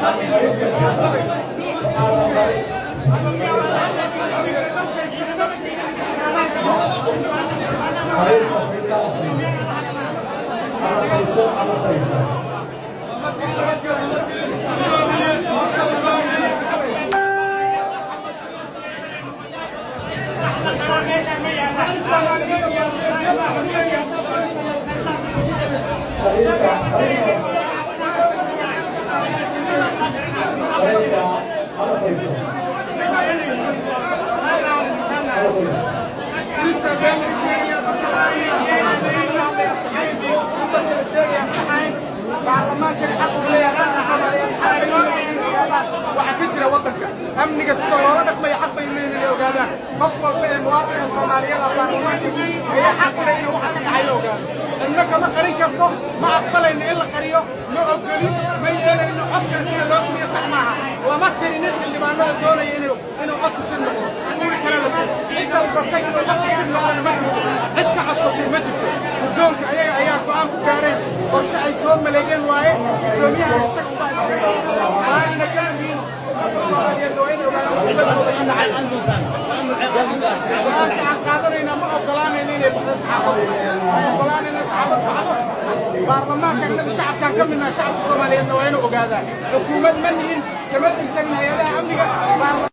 Fariista, fariista, fariista. Ama fariisto ama fariista. Fariista, fariista. Fariista, ama fariisto. Ama fariisto. Krista been laga sheegaya, dadka dadka la sheegaya saxayn. Baarlamaankani xaq u leeyahay, dadka Soomaaliyeed xaq bay u leeyihiin inay ogaadaan waxa ka jira waddanka. Amniga sida loola dhaqmayo xaq bay u leeyihiin inay ogaadaan. Qof walba ee muwaadinka Soomaaliyeed ah baarlamaanka ayaa xaq u leh inuu waxa ka dhacay ogaado. Cidna kama qarin karto. Ma aqbalayno in la qariyo, ma ogolin, ma yeelayno. Codkan sida loo tiriyo sax maaha. Lama tirinin xildhibaanada doonaya inuu codku si noqdo. Kuwii kale la tiri, cid dalbatay inuu codku si noqdona ma jirto, cid ka codsatay ma jirto. Guddoonka ayaga ayaa go'aan ku gaareen, qorshe ay soo maleegeen waaye. Guddoomiyaha isaga ubaa iska raallina gaarmiin. Ummadda Soomaaliyeed waa inay ogaadaan waddadooda ka dhacay. Go'aanka aan qaadanayna, ma ogolaanayno inay baxdo saxaafadu, ma ogolaanayno saxaafad baxdo. Baarlamaanka innagu shacabkaan ka midnaha, shacabka Soomaaliyeedna waa inuu ogaadaan. Xukuumad ma nihin, kama tirsanin hay'adaha amniga.